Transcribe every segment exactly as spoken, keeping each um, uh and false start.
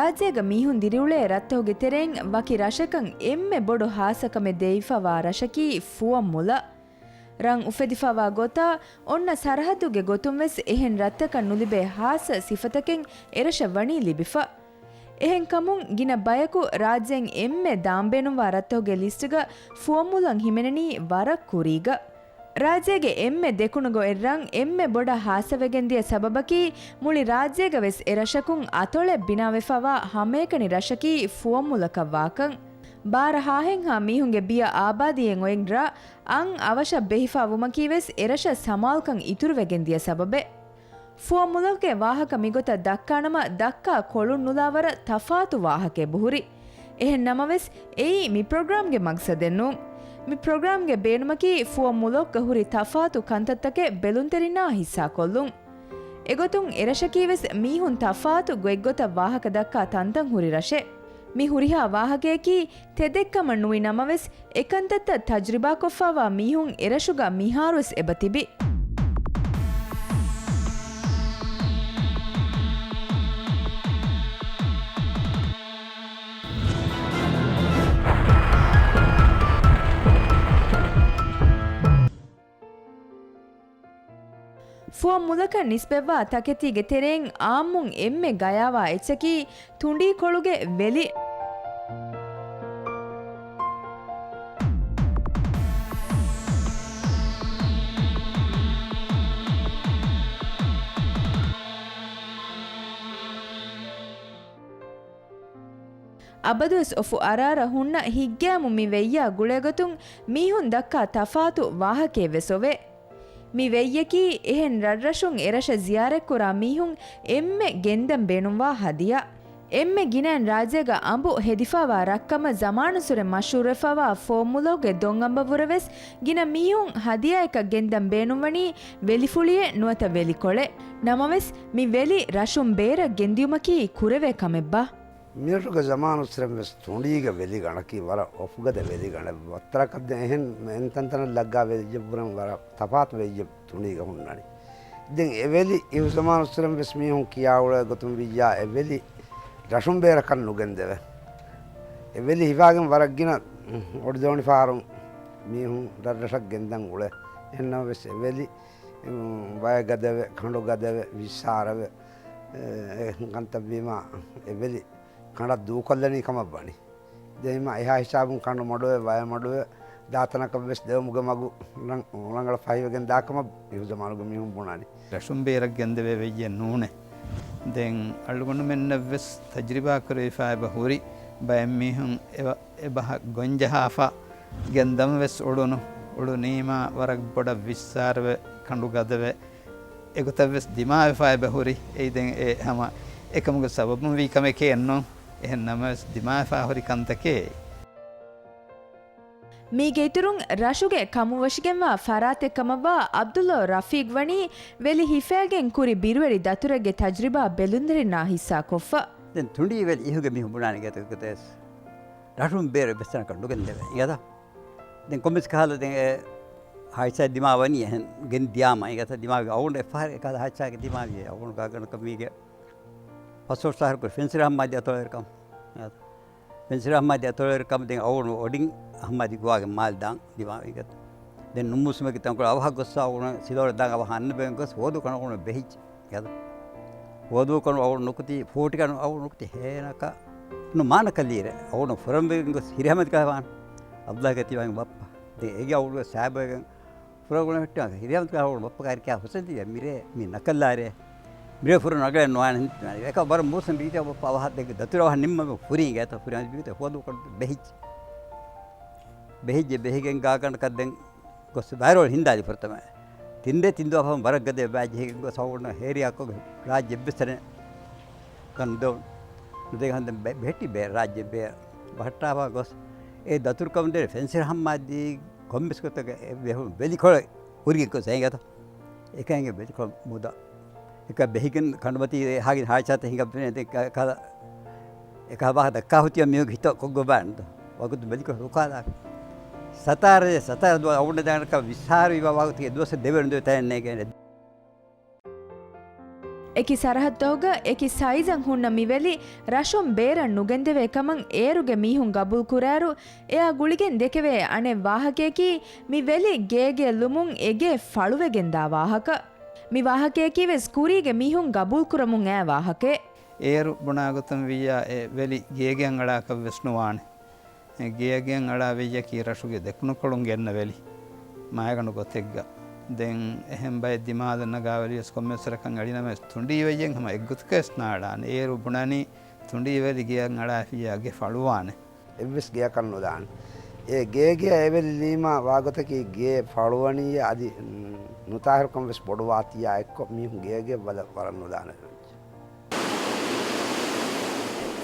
ރާއްޖޭގަ މީހުން ދިރިއުޅޭ ރަށްތަކުގެ ތެރެއިން ވަކި ރަށަކަށް އެންމެ ބޮޑު ހާއްސަކަމެއް ދެވިފަވާ ރަށަކީ ފުވައްމުލަށް. ރަން އުފެދިފަވާ ގޮތާ އޮންނަ ސަރަހައްދުގެ ގޮތުން ވެސް އެހެން ރަށްތަކަށް ނުލިބޭ ހާއްސަ ސިފަތަކެއް އެރަށަށް ވަނީ ލިބިފަ. އެހެންކަމުން ގިނަ ބަޔަކު ރާއްޖޭން އެންމެ ދާން ބޭނުންވާ ރަށްތަކުގެ ލިސްޓްގަ ފުވައްމުލަށް ހިމެނެނީ ވަރަށް ކުރީގަ. ރާއްޖޭގެ އެންމެ ދެކުނުގަ އޮތް ރަށް އެންމެ ބޮޑަށް ހާއްސަވެގެންދިޔަ ސަބަބަކީ، މުޅި ރާއްޖޭގަ ވެސް އެ ރަށަކުން އަތޮޅެއް ބިނާވެފަވާ ހަމައެކަނި ރަށަކީ ފުވައްމުލަކަށް ވާކަން. ބާރަ ހާހެއްހާ މީހުންގެ ބިޔަ އާބާދީއެއް އޮތް ރަށް އަން އަވަށަށް ބެހިފާ ވުމަކީ ވެސް އެ ރަށަށް ސަމާލުކަން އިތުރުވެގެންދިޔަ ސަބަބެއް. ފުވައްމުލަކުގެ ވާހަކަ މިގޮތަށް ދައްކާނަމަ، ދައްކާ ކޮޅުން ނުލާ ވަރަށް ތަފާތު ވާހަކައެއް ބުހުރި. އެހެން ނަމަވެސް، އެއީ މި ޕްރޮގްރާމްގެ މަގްސަދެއް ނޫން. މި ޕްރޮގްރާމްގެ ބޭނުމަކީ ފުވައްމުލަކުގަ ހުރި ތަފާތު ކަންތައްތަކެއް ބެލުންތެރިންނާ ހިއްސާކޮށްލުން. އެގޮތުން އެރަށަކީ ވެސް މީހުން ތަފާތު ގޮތްގޮތަށް ވާހަކަ ދައްކާ ތަންތަން ހުރި ރަށެއް. މި ހުރިހާ ވާހަކަޔަކީ ތެދެއްކަމަށް ނުވި ނަމަވެސް، އެކަންތައްތައް ތަޖްރިބާކޮށްފައިވާ މީހުން އެރަށުގަ މިހާރުވެސް އެބަތިބި. ފުވައްމުލަކަށް ނިސްބަތްވާ ތަކެތީގެ ތެރެއިން އާއްމުން އެންމެ ގަޔާވާ އެއްޗަކީ ތުނޑީކޮޅުގެ ވެލި. އަބަދުވެސް އޮފު އަރާރަށް ހުންނަ ހިތްގައިމު މި ވެއްޔާ ގުޅޭގޮތުން މީހުން ދައްކާ ތަފާތު ވާހަކައެއް ވެސް އޮވޭ. މި ވެއްޔަކީ އެހެން ރަށްރަށުން އެރަށަށް ޒިޔާރަތްކުރާ މީހުން އެންމެ ގެންދަން ބޭނުންވާ ހަދިޔާ. އެންމެ ގިނައިން ރާއްޖޭގަ އަނބު ހެދިފައިވާ ރަށްކަމަށް ޒަމާނުއްސުރެ މަޝްހޫރުވެފައިވާ ފުވައްމުލަކުގެ ދޮންއަނބަށްވުރެ ވެސް ގިނަ މީހުން ހަދިޔާއަކަށް ގެންދަން ބޭނުންވަނީ ވެލިފުޅިއެއް ނުވަތަ ވެލިކޮޅެއް. ނަމަވެސް، މި ވެލި ރަށުން ބޭރަށް ގެންދިޔުމަކީ ކުރެވޭ ކަމެއްބާ؟ މިރަށުގެ ޒަމާނުއްސުރެން ވެސް ތުނޑީގެ ވެލިގަނޑަކީ ވަރަށް އޮފުގަދަ ވެލިގަނޑެއް. ވައްތަރަކަށް ދެން އެހެން އެންތަންތަނަށް ލައްގާ ވެލިއެއްވުރެން ވަރަށް ތަފާތު ވެއްޔެއް ތުނޑީގަ ހުންނަނީ. ދެން އެ ވެލި އިހު ޒަމާނުއްސުރެން ވެސް މީހުން ކިޔާ އުޅޭ ގޮތުން ވިއްޔާ، އެ ވެލި ރަށުން ބޭރަކަށް ނުގެންދެވޭ. އެ ވެލި ހިފާގެން ވަރަށް ގިނަ އޮޑިދޯނި ފަހަރު މީހުން ރަށްރަށަށް ގެންދަން އުޅޭ. އެހެންނަމަވެސް އެ ވެލި، އު، ވަޔަށް ގަދަވެ، ކަނޑު ގަދަވެ، ވިއްސާރަވެ، އެ، އެ ކަންތައް ވީމާ، އެ ވެލި ކަނޑަށް ދޫކޮށްލަނީ ކަމަށް ވަނީ. ދެން އެހާ ހިސާބުން ކަނޑު މަޑުވެ، ވަޔަށް މަޑުވެ، ދާތަނަކަށް ވެސް ދެވުމުގެ މަގު ރަނގަޅަށް ފަހިވެގެން ދާ ކަމަށް އިހު ޒަމާނުގެ މީހުން ބުނާނީ. ރަށުން ބޭރަށް ގެންދެވޭ ވެއްޔެއް ނޫނޭ. ދެން އަޅުގަނޑުމެންނަށް ވެސް ތަޖްރިބާ ކުރެވިފަ އެބަ ހުރި ބައެއް މީހުން އެބަ، އެބަހަށް ގޮންޖަހާފަ ގެންދަން ވެސް އުޅުނު. އުޅުނީމާ ވަރަށް ބޮޑަށް ވިއްސާރަވެ، ކަނޑު ގަދަވެ، އެގޮތަށް ވެސް ދިމާވެފަ އެބަ ހުރި. އެއީ ދެން އެ ހަމަ އެކަމުގެ ސަބަބުން ވީ ކަމެކޭ އެއްނު. އެހެން ނަމަވެސް ދިމާވެފަ ހުރި ކަންތަކޭ. މީގެ އިތުރުން ރަށުގެ ކަމުވޮށިގެންވާ ފަރާތެއް ކަމަށްވާ އަބްދުﷲ ރަފީޤް ވަނީ ވެލި ހިފައިގެން ކުރި ބިރުވެރި ދަތުރެއްގެ ތަޖްރިބާ ބެލުންތެރިންނާ ހިއްސާކޮށްފަ. ދެން ތުނޑީ ވެލި އިހުގެ މީހުން ބުނާނެ ގެތަކުގެ ތެސް ރަށުން ބޭރަށް ވެސް ތަނަކަށް ނުގެންދެވޭ އިނގޭތަ؟ ދެން ކޮންމެސް ކަހަލަ ދެން އެ ހާއިސާ ދިމާވަނީ އެހެން ގެން ދިޔާމަ އިނގޭތަ؟ ދިމާވި އަވުން އެއްފަހަރު އެކަހަލަ ހާއިސާގެ ދިމާވި އަވުން ގާގަނޑަކަށް މީގެ ފަސް ހުސް އަހަރު ކުރި ފެންސިރ ހަމްމާދީ އަތޮޅުވެރިކަމު. ފެންސިރ ހަމްމާދީ އަތޮޅުވެރިކަމު ދެން އަވުނު އޮޑިން ހަމްމާދީ ގޮވާގެން މާލެ ދާން ދިމާވި އިނގޭތަ؟ ދެން ނުންމުސުމެކި ތަންކޮޅު އަވަހަށް ގޮއްސަ އަވުނު ސިލޯޅެ ދާން އަވަހަށް އަންނަ ބޭން ގޮސް ހޯދޫ ކަނު އަވުނު ބެހިއްޖެ. އެއަދު ހޯދޫ ކަނު އަވުނު ނުކުތީ، ފޫޓި ކަނު އަވުނު ނުކުތީ، ހޭނަކަ ނު މާނަކަލީރެ. އަވުނު ފުރަންވެގެން ގޮސް ހިރިހަމަދި ކަހަވާން. އަބްދުﷲ ކެތިވާން ބައްޕަ. ދެން އޭގެ އަވުނު ސާބަގެން ފުރަގުޅަ ހެއްޓު ހިރިހަމަދި ކަހަވާން ބައްޕަ ކާރިކާ ހުސެން ދިޔަ މިރޭ މި ނަކަލާރޭ. މިރޭ ފުރަ ނަގަޅެ ނުވާނެ ހިންތުނާނެ. އެކަ ބަރަ މޫސަން ބީތެ ބައްޕަ އަވަހަށް ދެން ދަތުރަ އަވަހަށް ނިންމަ ފުރީ ގޭތަ ފުރި ހަމަދި ބީތެ ހޯދޫ ކަނު ބެހިއްޖެ. ބެހިއްޖެ ބެހިގެން ގާގަނޑަކަށް ދެން ގޮސް ވައިރޯޅި ހިންދާލި ފުރަތަމަ. ތިން ރޭ ތިން ދުވަހަށް ވަރަށް ގަދަ ބާއްޖެ ހިގެން ގޮސް އަވުން ހޭރިއާކޮށް ރާއްޖެ އެއްވެސް ތަނެއް ކަން ނުދެވުނު. ނުދޭ ހަނދަ ބެ-، ބެހެއްޓި ބޭ ރާއްޖެ ބޭ ބަހައްޓާފަ ގޮސް އެ ދަތުރުކަމުން ދޭ ފެންސިރ ހަމްމާދީ ކޮންމެސް ގޮތަކަށް އެ ވެހުން ވެލިކޮޅެއް ހުރިގެން ގޮސް އެނގޭތަ؟ އެކަން އެނގޭ ވެލިކޮޅު މުދާ. އެކަ ބެހިގެން ކަނޑުމަތީ އެހާގެ ހާއިސާތައް ހިނގައްވެނެ ދެ ކަ-، ކަލަ އެކަ ބާ ދައްކާ ހުތިޔަ މިއުގެ ހިތަށް ކޮށްގޮބާން ދޯ. ވަގުތު ބެލިކޮށް ރުކާލާ. ސަތާރަ، ސަތާރަ ދުވަ އަވުން ދާނަކަ ވިސާރު އިވާ ވަގުތުގެ ދުވަސް ދެވެރުން ދެވެ ތައެއް ނޭގެނެ. އެކި ސަރަހައްދުތަކުގަ އެކި ސައިޒަށް ހުންނަ މި ވެލި ރަށުން ބޭރަށް ނުގެންދެވޭ ކަމަށް އޭރުގެ މީހުން ގަބޫލު ކުރާއިރު، އެއާ ގުޅިގެން ދެކެވޭ އަނެއް ވާހަކަޔަކީ، މި ވެލި ގޭގެއަށް ލުމުން އެގޭ ފަޅުވެގެންދާ ވާހަކަ. މި ވާހަކަޔަކީ ވެސް ކުރީގެ މީހުން ގަބޫލު ކުރަމުން އައި ވާހަކައެއް. އޭރު ބުނާ ގޮތުން ވިއްޔާ، އެ ވެލި ގޭގެއަށް އަޅާކަށް ވެސް ނުވާނެ. އެ ގޭގެއަށް އަޅާ ވެއްޔަކީ ރަށުގެ ދެކުނުކޮޅުން ގެންނަ ވެލި. މާގަނޑު ގޮތެއްގަ. ދެން އެހެން ބައެއް ދިމާލަށް ނަގާ ވެލި ވެސް ކޮންމެސް ވަރަކަށް އެޅިނަމަވެސް ތުނޑީ ވެއްޔެއް ހަމަ އެއްގޮތަކަށް ވެސް ނާޅާނެ. އޭރު ބުނަނީ ތުނޑީ ވެލި ގެއަށް އަޅާފިއްޔާ ގެ ފަޅުވާނެ. އެއްވެސް ގެއަކަށް ނުދާނެ. އެ ގޭގެއަށް އެ ވެލި ލީމާ ވާގޮތަކީ ގޭ ފަޅުވަނީ އަދި ނުތާހިރުކަން ވެސް ބޮޑުވާތީއާ އެއްކޮށް މީހުން ގޭގެ ވަލަށް ވަރަށް ނުދާނެ.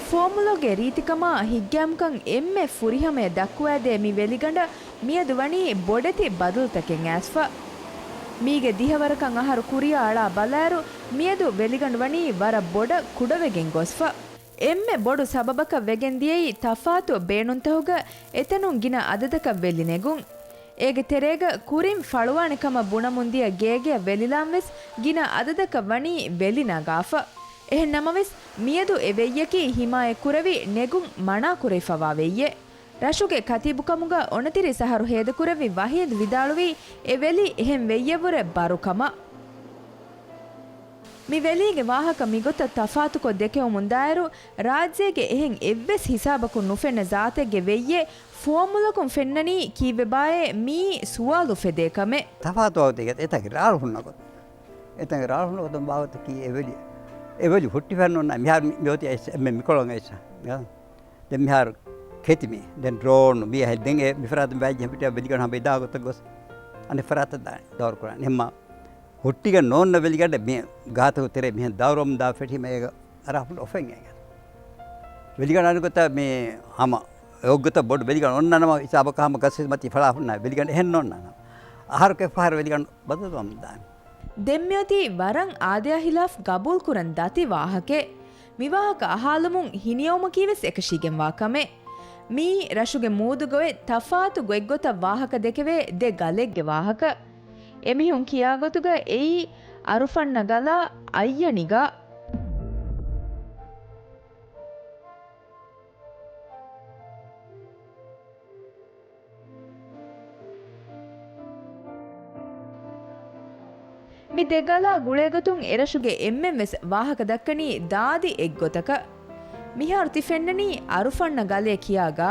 ފުވައްމުލޯގެ ރީތިކަމާ ހިތްގައިމުކަން އެންމެ ފުރިހަމަޔަށް ދައްކުވައިދޭ މި ވެލިގަނޑަށް މިއަދު ވަނީ ބޮޑެތި ބަދަލުތަކެއް އައިސްފަ. މީގެ ދިހަވަރަކަށް އަހަރު ކުރިއަށް އަޅާ ބަލާއިރު، މިއަދު ވެލިގަނޑު ވަނީ ވަރަށް ބޮޑަށް ކުޑަވެގެން ގޮސްފަ. އެންމެ ބޮޑު ސަބަބަކަށް ވެގެން ދިޔައީ ތަފާތު ބޭނުންތަކުގަ އެތަނުން ގިނަ އަދަދަކަށް ވެލި ނެގުން. އޭގެ ތެރޭގަ ކުރިން ފަޅުވާނެ ކަމަށް ބުނަމުން ދިޔަ ގޭގެއަށް ވެލިލާން ވެސް ގިނަ އަދަދަކަށް ވަނީ ވެލި ނަގާފަ. އެހެން ނަމަވެސް، މިއަދު އެ ވެއްޔަކީ ހިމާޔަތް ކުރެވި ނެގުން މަނާ ކުރެވިފަވާ ވެއްޔެއް. ރަށުގެ ކަތީބުކަމުގަ އޮނަތިރީސް އަހަރު ހޭދަކުރެއްވި ވަހީދު ވިދާޅުވީ، އެ ވެލި އެހެން ވެއްޔެއްވުރެ ބަރު ކަމަށް. މި ވެލީގެ ވާހަކަ މިގޮތަށް ތަފާތުކޮށް ދެކެވުމުން ދާއިރު، ރާއްޖޭގެ އެހެން އެއްވެސް ހިސާބަކުން ނުފެންނަ ޒާތެއްގެ ވެއްޔެއް ފުވައްމުލަކުން ފެންނަނީ ކީއްވެބާއޭ މިއީ ސުވާލު އުފެދޭ ކަމެއް. ތަފާތު ވާގޮތެއް އެތަކެއް ރާޅު ހުންނަ ގޮތުން. އެތަން ރާޅު ހުންނަ ގޮތުން ބާވަތަކީ އެވެލި، އެވެލި ހުއްޓިފައި ނޯންނާ މިހާރު މި-، މިއޮތީ އައިސް އެންމެ މިކޮޅަށް އައިސް. ދެން މިހާރު ކެތި މީ. ދެން ޑްރޯން މީ އަހެ ދެން އެ މިފަރާތުން ބައި ޖެހިފިޓާ ވެލިގަނޑު ހަމަ އިދާ ގޮތަށް ގޮސް އަނެއް ފަރާތަށް ދާނެ ދައުރު ކުރާނެ. އެހެންމާ ހުއްޓިގަ ނޯންނަ ވެލިގަނޑެއް މި ގާތަކު ތެރޭ މިހެން ދައުރުވަމުން ދާ ފެށީމަ އޭގަ އަރާފުން އޮފެން އޭގަ. ވެލިގަނޑު އަނެއް ގޮތަށް މި ހަމަ އެއޮއްގޮތަށް ބޮޑު ވެލިގަނޑު އޮންނަނަމަ ހިސާބަކަށް ހަމަ ގަސް މަތީ ފަޅާފުންނާ ވެލިގަނޑު އެހެން ނޯންނަނަމަ. އަހަރު ކެއް ފަހަރު ވެލިގަނޑު ބަދަލުވަމުން ދާނެ. ދެންމެއޮތީ ވަރަށް އާދަޔާ ހިލާފް ގަބޫލުކުރަން ދަތި ވާހަކައެއް. މިވާހަކަ އަހާލުމުން ހިނިއެވުމަކީވެސް އެކަށީގެންވާ ކަމެއް. މިއީ ރަށުގެ މޫދުގައި ތަފާތު ގޮތްގޮތަށް ވާހަކަ ދެކެވޭ ދެ ގަލެއްގެ ވާހަކަ. އެމީހުން ކިޔާގޮތުގަ އެއީ އަރުފަންނަ ގަލާ އައްޔަނި ގަ. މި ދެ ގަލާ ގުޅޭގޮތުން އެރަށުގެ އެންމެންވެސް ވާހަކަ ދައްކަނީ ދާދި އެއްގޮތަކަށް. މިހާރު ތި ފެންނަނީ އަރުފަންނަ ގަލޭ ކިޔާ ގާ.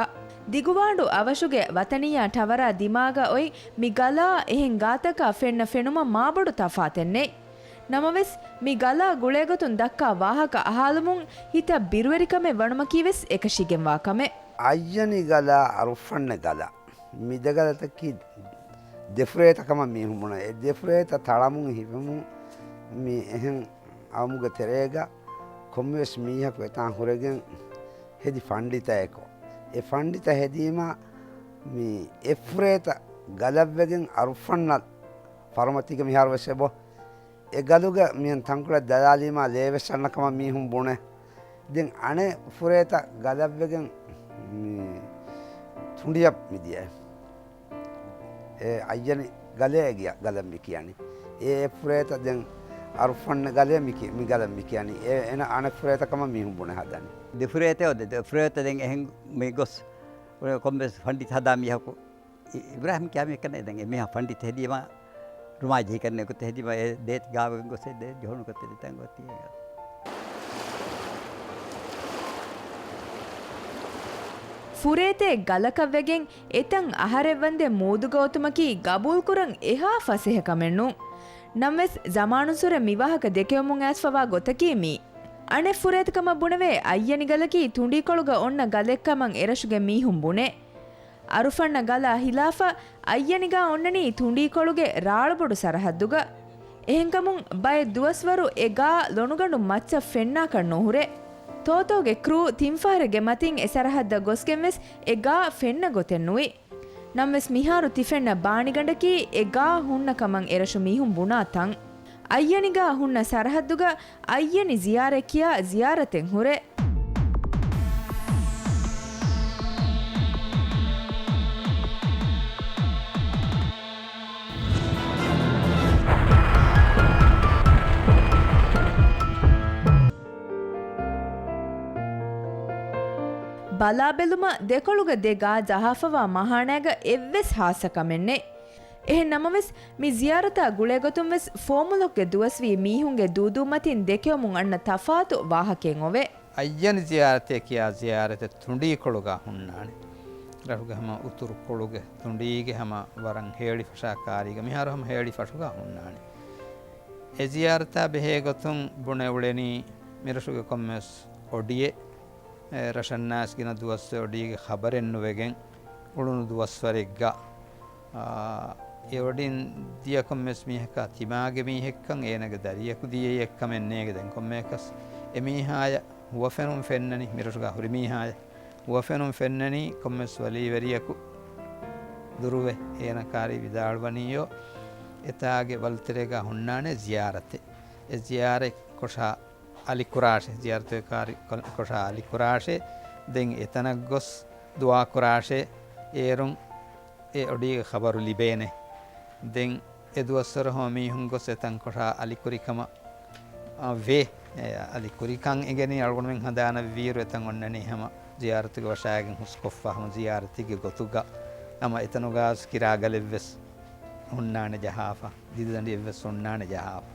ދިގުވާނޑު އަވަށުގެ ވަތަނިއްޔާ ޓަވަރާ ދިމާގަ އޮތް މި ގަލާ އެހެން ގާތަކާ ފެންނަ ފެނުމަށް މާބޮޑު ތަފާތެއް ނެތް. ނަމަވެސް، މި ގަލާ ގުޅޭގޮތުން ދައްކާ ވާހަކަ އަހާލުމުން ހިތަށް ބިރުވެރިކަމެއް ވަނުމަކީވެސް އެކަށީގެންވާ ކަމެއް. އައްޔަނި ގަލާ އަރުފަންނަ ގަލާ. މި ދެ ގަލަތަކީ ދެފުރޭތަ ކަމަށް މީހުން ބުނަ. އެ ދެފުރޭތަ ތަޅަމުން ހިފެމުން މި އެހެން އައުމުގެ ތެރޭގަ ކޮންމެވެސް މީހަކު އެތާން ހުރެގެން ހެދި ފަންޑިތައެކު. އެ ފަންޑިތަ ހެދީމާ މި އެއްފުރޭތަ ގަލަށްވެގެން އަރުފަންނަ ފަރުމަތީގަ މިހާރު ވެސް އެބަ އެ ގަލުގަ މިހެން ތަންކޮޅެއް ދަލާލީމާ ލޭވެސް އަންނަ ކަމަށް މީހުން ބުނެ. ދެން އަނެއް ފުރޭތަ ގަލަށްވެގެން މި ތުނޑިއަށް މިދިޔަ. އެ އައްޔަނި ގަލޭ ގިޔަ ގަލަށް މި ކިޔަނީ. އެ އެއް ފުރޭތަ ދެން އަރުފަންނަ ގަލޭ މި ކި-، މި ގަލަށް މި ކިޔަނީ. އެ އެނަ އަނެއް ފުރޭތަ ކަމަށް މީހުން ބުނެ ހަދަނީ. ދެ ފުރޭތަ އޮ ދެ، ދެ ފުރޭތަ ދެން އެހެން މި ގޮސް ކޮންމެސް ފަންޑިތަ ހަދާ މީހަކު އި-، އިބްރާހިމް ކިޔާ މި ކަންނޭ ދެން އެ މީހާ ފަންޑިތަ ހެދީމަ ރުމާ ޖެހި ކަންނޭ ގޮތެއް ހެދީމަ އެ ދޭތި ގާވެގެން ގޮސް އެ ދޭތި ޖެހުނު ގޮތެއް ދެތަން ގޮތީ. ފުރޭތެއް ގަލަކަށް ވެގެން އެތަން އަހަރެއް ވަންދެން މޫދުގަ އޮތުމަކީ ގަބޫލުކުރަން އެހާ ފަސޭހަ ކަމެއް ނޫން. ނަމަވެސް، ޒަމާނުއްސުރެ މި ވާހަކަ ދެކެވެމުން އައިސްފަވާ ގޮތަކީ މީ. އަނެއް ފުރޭތަ ކަމަށް ބުނެވޭ އައްޔަނި ގަލަކީ ތުނޑީކޮޅުގަ އޮންނަ ގަލެއްކަމަށް އެރަށުގެ މީހުން ބުނޭ. އަރުފަންނަ ގަލާ ހިލާފަށް އައްޔަނި ގާ އޮންނަނީ ތުނޑީކޮޅުގެ ރާޅުބޮޑު ސަރަހައްދުގަ. އެހެންކަމުން ބައެއް ދުވަސްވަރު އެ ގާ ލޮނުގަނޑު މައްޗަށް ފެންނާކަށް ނުހުރޭ. ތޯތޯގެ ކްރޫ ތިން ފަހަރެއްގެ މަތިން އެ ސަރަހައްދަށް ގޮސްގެން ވެސް އެ ގާ ފެންނަ ގޮތެއް ނުވި. ނަމަވެސް މިހާރު ތި ފެންނަ ބާނިގަނޑަކީ އެ ގާ ހުންނަ ކަމަށް އެރަށު މީހުން ބުނާ ތަން. އައްޔަނި ގާ ހުންނަ ސަރަހައްދުގަ އައްޔަނި ޒިޔާރަތް ކިޔާ ޒިޔާރަތެއް ހުރޭ. ބަލާބެލުމަށް ދެކޮޅުގަ ދެ ގާ ޖަހާފަވާ މަހާނައިގަ އެއްވެސް ހާއްސަ ކަމެއް ނެތް. އެހެން ނަމަވެސް، މި ޒިޔާރަތާ ގުޅޭގޮތުން ވެސް ފޯމުލޮކްގެ ދުވަސްވީ މީހުންގެ ދޫދޫމަތިން ދެކެވުމުން އަންނަ ތަފާތު ވާހަކައެއް އޮވޭ. އައްޔަނި ޒިޔާރަތޭ ކިޔާ ޒިޔާރަތެއް ތުނޑީކޮޅުގަ ހުންނާނެ. ރަށުގެ ހަމަ އުތުރުކޮޅުގެ ތުނޑީގެ ހަމަ ވަރަށް ހޭޅިފަށާ ކާރީގަ މިހާރު ހަމަ ހޭޅިފަށުގަ ހުންނާނެ. އެ ޒިޔާރަތާ ބެހޭ ގޮތުން ބުނެ އުޅެނީ މިރަށުގެ ކޮންމެވެސް އޮޑިއެއް، އެ، ރަށަންނާސް ގިނަ ދުވަސްވެ އޮޑީގެ ޚަބަރެއް ނުވެގެން އުޅުނު ދުވަސްވަރެއްގަ، އާ، އެ އޮޑިން ދިޔަ ކޮންމެސް މީހަކާ ތިމާގެ މީހެއްކަން، އޭނަގެ ދަރިޔަކު ދިޔައީ އެއްކަމެއް ނޭގެ ދެން ކޮންމެއަކަސް އެ މީހާޔަށް ހުވަފެނުން ފެންނަނީ، މިރަށުގަ ހުރި މީހާޔަށް ހުވަފެނުން ފެންނަނީ ކޮންމެސް ވަލީވެރިޔަކު ދުރުވެ، އޭނަ ކާރީ ވިދާޅުވަނީޔޯ، އެތާގެ ވަލުތެރޭގަ ހުންނާނެ ޒިޔާރަތެއް. އެ ޒިޔާރަތް ކޮށާ އަލިކުރާށޭ، ޒިޔާރަތުގެ ކާރި ކޮށާ އަލިކުރާށޭ. ދެން އެތަނަށް ގޮސް ދުޢާ ކުރާށޭ. އޭރުން އެ އޮޑީގެ ޚަބަރު ލިބޭނެ. ދެން އެ ދުވަސްވަރު ހަމަ މީހުން ގޮސް އެތަން ކޮށާ އަލިކުރި ކަމަށް، އާ، ވޭ. އެ އަލިކުރިކަން އެނގެނީ އަޅުގަނޑުމެން ހަނދާނަށް ވީއިރު އެތަން އޮންނަނީ ހަމަ ޒިޔާރަތުގެ ވަށާގެން ހުސްކޮށްފަ ހަމަ ޒިޔާރަތީގެ ގޮތުގަ ހަމަ އެތަނުގަ ވެސް ކިރާގަލެއްވެސް ހުންނާނެ ޖަހާފަ، ދިދަދަނޑިއެއްވެސް ހުންނާނެ ޖަހާފަ.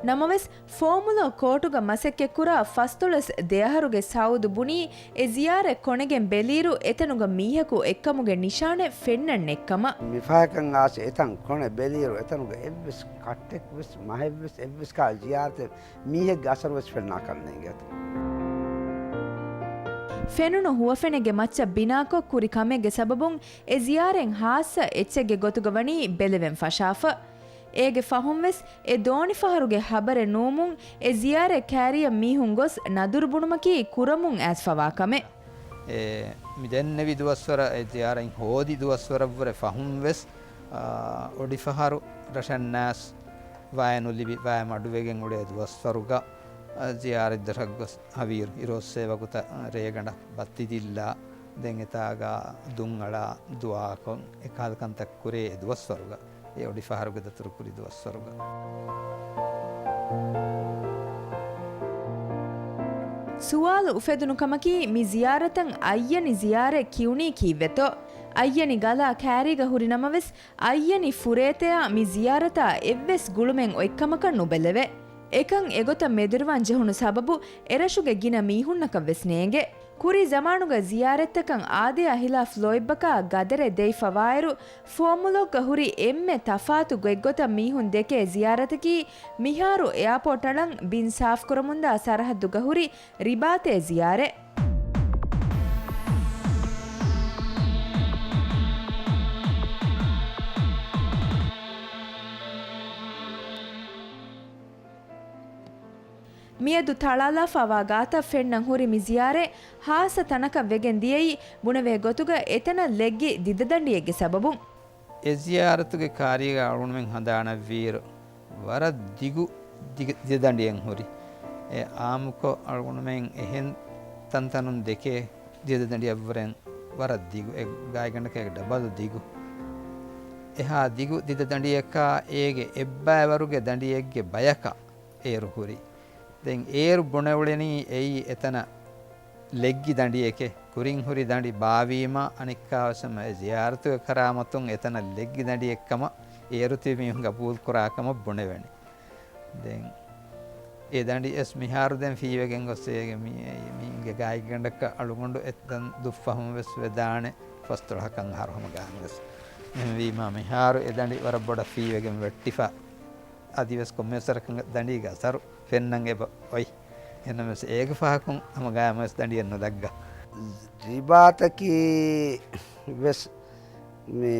ނަމަވެސް، ފޯމުލޯ ކޯޓުގަ މަސައްކަތްކުރާ ފަސްދޮޅަސް ދެ އަހަރުގެ ސައޫދު ބުނީ، އެ ޒިޔާރަތް ކޮނެގެން ބެލިއިރު އެތަނުގަ މީހަކު އެއްކަމުގެ ނިޝާނެއް ފެންނަން ނެތްކަމަށް. މިފަހަކަށް އާސް އެތަން ކޮނެ ބެލިއިރު އެތަނުގަ އެއްވެސް ކައްޓެއްވެސް މަހެއްވެސް އެއްވެސް ކާ ޒިޔާރަތެއް މީހެއްގެ އަސަރުވެސް ފެންނާކަށް ނޭނގޭތޯ. ފެނުނު ހުވަފެނެއްގެ މައްޗަށް ބިނާކޮށް ކުރި ކަމެއްގެ ސަބަބުން އެ ޒިޔާރަތް ހާއްސަ އެއްޗެއްގެ ގޮތުގަ ވަނީ ބެލެވެން ފަށާފަ. އޭގެ ފަހުންވެސް އެ ދޯނިފަހަރުގެ ހަބަރެއް ނުވުމުން އެ ޒިޔާރަތް ކާރިއަށް މީހުން ގޮސް ނަދުރު ބުނުމަކީ ކުރަމުން އައިސްފަވާ ކަމެއް. އެ މި ދެންނެވި ދުވަސްވަރަށް އެ ޒިޔާރަތް ހޯދި ދުވަސްވަރަށްވުރެ ފަހުންވެސް، އާ، އޮޑިފަހަރު ރަށަންނާސް ވައެއް ނުލިބި ވައެއް މަޑުވެގެން އުޅޭ ދުވަސްވަރުގަ، އަ، ޒިޔާރަތްދަށަށް ގޮސް ހަވީރު އިރުއޮއްސޭ ވަގުތަށް، އަ، ރޭގަނޑަށް ބައްތި ދިއްލާ، ދެން އެތާގަ ދުންއަޅާ ދުޢާކޮށް އެކަހަލަ ކަންތައް ކުރޭ އެ ދުވަސްވަރުގަ، އެ އޮޑިފަހަރުގެ ދަތުރު ކުރި ދުވަސްވަރުގަ. ސުވާލު އުފެދުނު ކަމަކީ، މި ޒިޔާރަތަށް އައްޔަނި ޒިޔާރަތް ކިޔުނީ ކީއްވެތޯ؟ އައްޔަނި ގަލާ ކާރީގަ ހުރި ނަމަވެސް، އައްޔަނި ފުރޭތެޔާ މި ޒިޔާރަތާ އެއްވެސް ގުޅުމެއް އޮތްކަމަކަށް ނުބެލެވޭ. އެކަން އެގޮތަށް މެދުރިވާން ޖެހުނު ސަބަބު އެރަށުގެ ގިނަ މީހުންނަކަށް ވެސް ނޭނގޭ. ކުރީ ޒަމާނުގަ ޒިޔާރަތްތަކަށް އާދަޔާ ހިލާފް ލޯތްބަކާ ގަދަރެއް ދެވިފަވާއިރު، ފޯމުލޮކްގަ ހުރި އެންމެ ތަފާތު ގޮތްގޮތަށް މީހުން ދެކޭ ޒިޔާރަތަކީ، މިހާރު އެއާޕޯޓް އަޅަން ބިން ސާފްކުރަމުންދާ ސަރަހައްދުގަ ހުރި ރިބާތޭ ޒިޔާރަތް. މިއަދު ތަޅާލާފަވާ ގާތަށް ފެންނަން ހުރި މި ޒިޔާރަތް ހާއްސަ ތަނަކަށް ވެގެން ދިޔައީ، ބުނެވޭ ގޮތުގަ އެތަނަށް ލެއްގި ދިދަދަނޑިއެއްގެ ސަބަބުން. އެ ޒިޔާރަތުގެ ކާރީގަ އަޅުގަނޑުމެން ހަނދާނަށްވީއިރު، ވަރަށް ދިގު ދިގަ-، ދިދަދަނޑިއެއް ހުރި. އެ އާއްމުކޮށް އަޅުގަނޑުމެން އެހެން ތަންތަނުން ދެކޭ ދިދަދަނޑިއަށްވުރެން ވަރަށް ދިގު، އެ ގާތްގަނޑަކަށް ޑަބަލް ދިގު. އެހާ ދިގު ދިދަދަނޑިއަކާ އޭގެ އެއްބައިވަރުގެ ދަނޑިއެއްގެ ބަޔަކަށް އޭރު ހުރި. ދެން އޭރު ބުނެ އުޅެނީ އެއީ އެތަނަށް ލެއްގި ދަނޑިއެކޭ. ކުރިން ހުރި ދަނޑި ބާވީމަ، އަނެއްކާވެސް ހަމަ އެ ޒިޔާރަތުގެ ކަރާމަތުން އެތަނަށް ލެއްގި ދަނޑިއެއްކަމަށް އޭރު ތިބި މީހުން ގަބޫލުކުރާ ކަމަށް ބުނެވެނީ. ދެން އެ ދަނޑި އެސް މިހާރު ދެން ފީވެގެން ގޮސް އޭގެ މީ-، މީގެ ގާތްގަނޑަކަށް އަޅުގަނޑު އެއްދަން ދުއްފަހުން ވެސް ވެދާނެ، ފަސްދޮޅަހަކަށް އަހަރު ހަމަ ގާން ވެސް. އެހެންވީމާ މިހާރު އެ ދަނޑި ވަރަށް ބޮޑަށް ފީވެގެން ވެއްޓިފަ، އަދިވެސް ކޮންމެސް ވަރަކަށް ދަނޑީގެ އަސަރު ފެންނަން އެބަ އޮތް. އެހެންނަމަވެސް އޭގެ ފަހަކުން ހަމަ ގާމަވެސް ދަނޑިއެއް ނުލައްގަ. ރިބާތަކީ ވެސް މި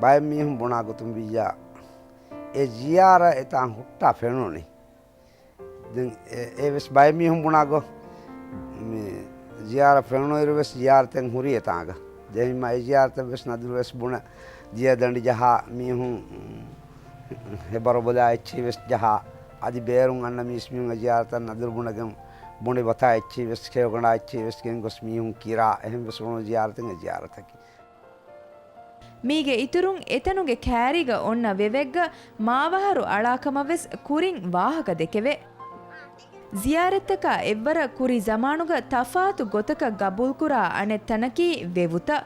ބައެއް މީހުން ބުނާ ގޮތުން ވިއްޔާ، އެ ޒިޔާރަ އެތާން ހުއްޓާ ފެނުނީ. ދެން އެ-، އެވެސް ބައެއް މީހުން ބުނާ ގޮ-، މި ޒިޔާރަ ފެނުނުއިރު ވެސް ޒިޔާރަތެއް ހުރި އެތާނގަ. ދެން މަ އެ ޒިޔާރަތަށް ވެސް ނަދުރު ވެސް ބުނެ ދިޔަ ދަނޑި ޖަހާ މީހުން ހެބަރު ބޮލާ އެއްޗެހި ވެސް ޖަހާ. އަދި ބޭރުން އަންނަ މީސްމީހުން އެ ޒިޔާރަތަށް ނަދުރު ބުނެގެން ބޮނޑި ބަތާ އެއްޗެހި ވެސް ކެޔޮގަނޑާ އެއްޗެހި ވެސް ގެން ގޮސް މީހުން ކިރާ. އެހެން ވެސް އުޅުނު ޒިޔާރަތެއް އެ ޒިޔާރަތަކީ. މީގެ އިތުރުން އެތަނުގެ ކާރީގަ އޮންނަ ވެވެއްގަ މާވަހަރު އަޅާ ކަމަށް ވެސް ކުރިން ވާހަކަ ދެކެވޭ. ޒިޔާރަތްތަކާ އެއްވަރަށް ކުރީ ޒަމާނުގަ ތަފާތު ގޮތަކަށް ގަބޫލުކުރާ އަނެއް ތަނަކީ ވެވުތައް.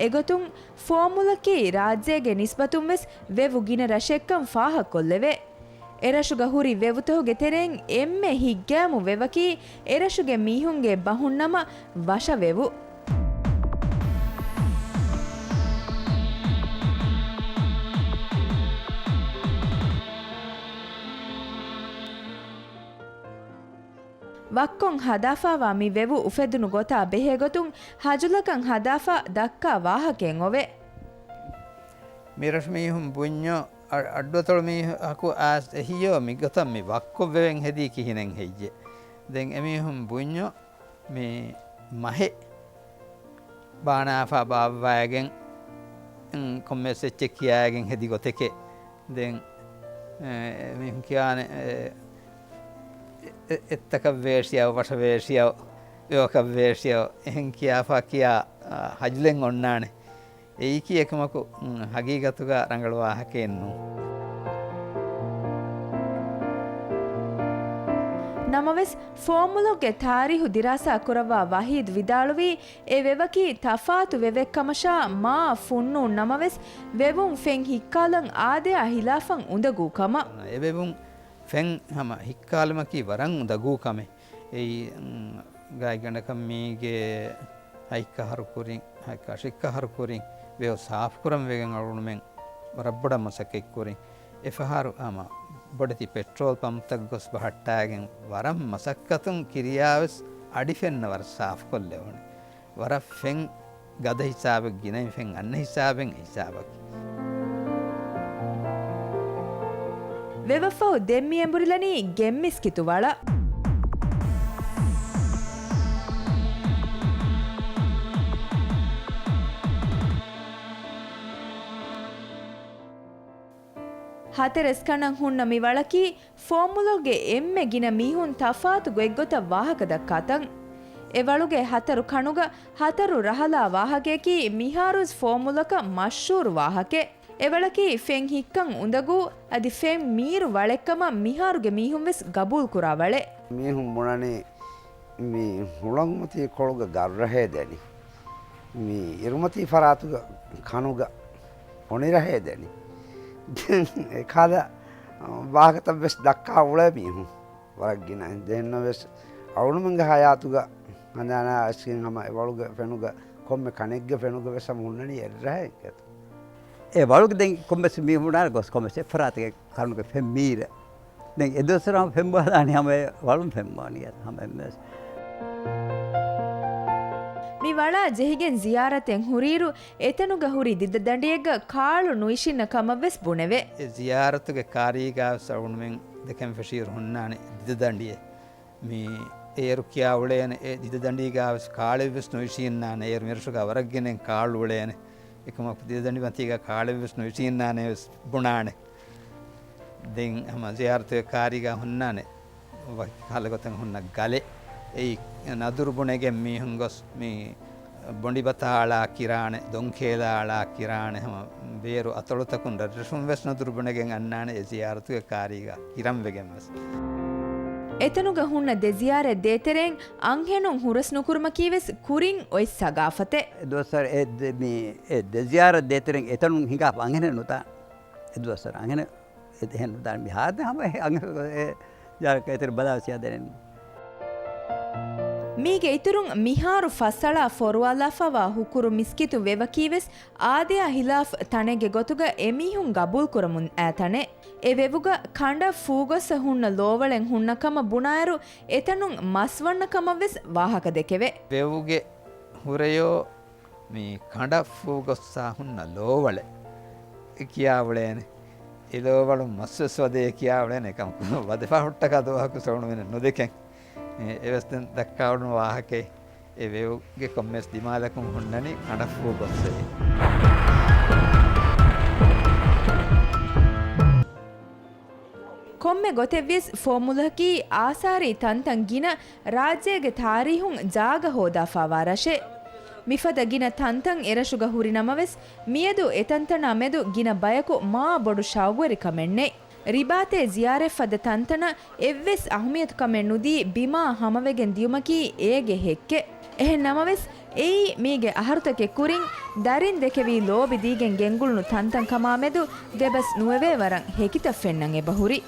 އެގޮތުން ފޯމުލަކީ ރާއްޖޭގެ ނިސްބަތުން ވެސް ވެވު ގިނަ ރަށެއްކަން ފާހަގަކޮށްލެވޭ. އެރަށުގަ ހުރި ވެވުތަހުގެ ތެރެއިން އެންމެ ހިތްގައިމު ވެވަކީ އެރަށުގެ މީހުންގެ ބަހުންނަމަ ވަށަ ވެވު. ވައްކޮން ހަދާފާވާ މި ވެވު އުފެދުނު ގޮތާ ބެހޭގޮތުން ހަޖުލަކަށް ހަދާފަ ދައްކާ ވާހަކައެއް އޮވޭ. މިރަށު މީހުން ބުންޏޯ، އަ-، އައްޑުއަތޮޅު މީހަކު އާސް އެހިޔޯ މިގޮތަށް މި ވައްކޮށް ވެވެން ހެދީ ކިހިނެއް ހެއްޔޭ؟ ދެން އެމީހުން ބުންޏޯ މި މަހެއް ބާނާފާ ބާއްވައިގެން، އުން، ކޮންމެސް އެއްޗެއް ކިޔައިގެން ހެދި ގޮތެކޭ. ދެން، އެ، މީހުން ކިޔާނެ، އެ، އެ، އެ، އެއްތަކަށް ވޭށިޔަވަ، ވަށަ ވޭށިޔަވަ، ވެވަކަށް ވޭށިޔަވަ، އެހެން ކިޔާފާ ކިޔާ، އާ، ހަޖުލެއް އޮންނާނެ. އެއީކީ އެކަމަކު، އުން، ހަގީގަތުގަ ރަނގަޅު ވާހަކައެއް ނޫން. ނަމަވެސް، ފޯމުލޮކްގެ ތާރީހު ދިރާސާ ކުރައްވާ ވަހީދު ވިދާޅުވީ، އެ ވެވަކީ ތަފާތު ވެވެއްކަމަށާ މާ ފުންނޫން ނަމަވެސް، ވެވުން ފެން ހިއްކާލަން އާދަޔާ ހިލާފަށް އުނދަގޫ ކަމަށް. އެ ވެވުން ފެން ހަމަ ހިއްކާލުމަކީ ވަރަށް އުނދަގޫ ކަމެއް. އެއީ، އުން، ގާތްގަނޑަކަށް މީގެ ހަތްކަހަރު ކުރިން، ހަތް އަށިއްކަހަރު ކުރިން ވެވު ސާފުކުރަން ވެގެން އަޅުގަނޑުމެން ވަރަށް ބޮޑަށް މަސައްކަތް ކުރިން. އެފަހަރު ހަމަ ބޮޑެތި ޕެޓްރޯލް ޕަމްޕްތައް ގޮސް ބަހައްޓާގެން ވަރަށް މަސައްކަތުން ކިރިޔާވެސް އަޑި ފެންނަ ވަރަށް ސާފުކޮށްލެވުނު. ވަރަށް ފެން ގަދަ ހިސާބެއް ގިނައިން ފެން އަންނަ ހިސާބެއް ހިސާބަކީ. ވެވަށްފަހު ދެން މި އެނބުރިލަނީ ގެންމިސްކިތު ވަޅަށް. ހަތަރެސް ކަނޑަށް ހުންނަ މި ވަޅަކީ ފޯމުލޮކްގެ އެންމެ ގިނަ މީހުން ތަފާތު ގޮތްގޮތަށް ވާހަކަ ދައްކާ ތަން. އެ ވަޅުގެ ހަތަރު ކަނުގަ ހަތަރު ރަހަލާ ވާހަކަޔަކީ މިހާރުވެސް ފޯމުލަކަށް މަޝްހޫރު ވާހަކައެއް. އެ ވަޅަކީ ފެން ހިއްކަން އުނދަގޫ އަދި ފެން މީރު ވަޅެއްކަމަށް މިހާރުގެ މީހުން ވެސް ގަބޫލުކުރާ ވަޅެއް. މީހުން ބުނަނީ މި ހުޅަނގުމަތީ ކޮޅުގަ ގަށްރަހޭ ދެނީ. މި އިރުމަތީ ފަރާތުގަ ކަނުގަ އޮނިރަހޭ ދެނީ. ދެން އެކަހަލަ ވާހަކަތައް ވެސް ދައްކާ އުޅޭ މީހުން ވަރަށް ގިނަ. ދެންނަ ވެސް އަޅުގަނޑުމެންގެ ހަޔާތުގަ ހަނދާނާ އައިސްގެން ހަމަ އެ ވަޅުގެ ފެނުގަ ކޮންމެ ކަނެއްގެ ފެނުގަ ވެސް ހަމަ ހުންނަނީ އެއްރަހެއް އެކޭތޯ. އެ ވަޅުގެ ދެން ކޮންމެސް މީހުން ބުނާނެ ގޮސް ކޮންމެސް އެއްފަރާތެއްގެ ކަނުގެ ފެން މީރަ. ދެން އެ ދުވަސްވަރު ހަމަ ފެން ބާލާނީ ހަމަ އެ ވަޅުން ފެން ބާނީ ހަމަ އެންމެސް. މި ވަޅާ ޖެހިގެން ޒިޔާރަތެއް ހުރިއިރު، އެތަނުގަ ހުރި ދިދަދަނޑިއެއްގަ ކާޅު ނުއިށިންނަ ކަމަށް ވެސް ބުނެވޭ. އެ ޒިޔާރަތުގެ ކާރީގާ ވެސް އަޅުގަނޑުމެން ދެކެން ފެށިއިރު ހުންނާނެ ދިދަދަނޑިއެއް. މި އޭރު ކިޔާ އުޅޭނެ، އެ ދިދަދަނޑީގާވެސް ކާޅެއްވެސް ނުއިށީންނާނެ. އޭރު މިރަށުގާ ވަރަށް ގިނައިން ކާޅު އުޅޭނެ. އެކަމަކު ދިދަދަނޑި މަތީގާ ކާޅެއްވެސް ނުއިށީންނާނެ ވެސް ބުނާނެ. ދެން ހަމަ ޒިޔާރަތުގެ ކާރީގާ ހުންނާނެ. ވަކި ކަހަލަ ގޮތަށް ހުންނަ ގަލެއް. އެއީ ނަދުރު ބުނެގެން މީހުން ގޮސް މި ބޮނޑިބަތާ އަޅާ ކިރާނެ، ދޮންކޭލާ އަޅާ ކިރާނެ، ހަމަ ބޭރު އަތޮޅުތަކުން ރަށްރަށުން ވެސް ނަދުރު ބުނެގެން އަންނާނެ އެ ޒިޔާރަތުގެ ކާރީގަ ކިރަން ވެގެން ވެސް. އެތަނުގަ ހުންނަ ދެ ޒިޔާރަތް ދޭތެރެއިން އަންހެނުން ހުރަސް ނުކުރުމަކީ ވެސް ކުރިން އޮތް ސަގާފަތެއް. އެ ދުވަސްވަރު އެ ދެ-، މި އެ ދެ ޒިޔާރަތް ދޭތެރެއިން އެތަނުން ހިނގާފަ އަންހެނެއް ނުތާ. އެ ދުވަސްވަރު އަންހެނެއް އެ އެހެން ނުދާނެ. މި ހާދަ ހަމަ އެ އަންހެނު އެ ޒިޔާރަތް ދޭތެރެ ބަލާ ސިޔާ ދެނެން. މީގެ އިތުރުން މިހާރު ފަސްއަޅާ ފޮރުވާލާފަވާ ހުކުރު މިސްކިތު ވެވަކީވެސް އާދަޔާ ހިލާފް ތަނެއްގެ ގޮތުގަ އެމީހުން ގަބޫލުކުރަމުން އައި ތަނެއް. އެ ވެވުގަ ކަނޑަށް ފޫގޮއްސަ ހުންނަ ލޯވަޅެއް ހުންނަ ކަމަށް ބުނާއިރު، އެތަނުން މަސް ވަންނަ ކަމަށް ވެސް ވާހަކަ ދެކެވޭ. ވެވުގެ ހުރެޔޯ މި ކަނޑަށް ފޫގޮއްސާ ހުންނަ ލޯވަޅެއް ކިޔާ އުޅޭނެ. އެ ލޯވަޅުން މަސްވެސް ވަދޭ ކިޔާ އުޅޭނެ. އެކަމަކު ވަދެފަ ހުއްޓަކާ ދުވަހަކު ސޮޅުނުވެނެއް ނުދެކެން. އެ، އެވެސް ދެން ދައްކާ އުޅުނު ވާހަކައެއް. އެ ވެވުގެ ކޮންމެސް ދިމާލަކުން ހުންނަނީ ކަނޑަށް ފޫގޮއްސެވި. ކޮންމެ ގޮތެއްވިޔަސް ފޯމުލަކީ އާސާރީ ތަންތަން ގިނަ ރާއްޖޭގެ ތާރީހުން ޖާގަ ހޯދާފާވާ ރަށެއް. މިފަދަ ގިނަ ތަންތަން އެރަށުގަ ހުރި ނަމަވެސް، މިއަދު އެތަންތަނާ މެދު ގިނަ ބަޔަކު މާ ބޮޑު ޝައުގުވެރިކަމެއް ނެތް. ރިބާތޭ ޒިޔާރަތް ފަދަ ތަންތަނަށް އެއްވެސް އަހުމިއްޔަތުކަމެއް ނުދީ ބިމާ ހަމަވެގެން ދިޔުމަކީ އޭގެ ހެއްކެއް. އެހެން ނަމަވެސް، އެއީ މީގެ އަހަރުތަކެއް ކުރިން ދަރިން ދެކެވީ ލޯބި ދީގެން ގެންގުޅުނު ތަންތަން ކަމާ މެދު ދެބަސް ނުވެވޭ ވަރަށް ހެކިތައް ފެންނަން އެބަހުރި.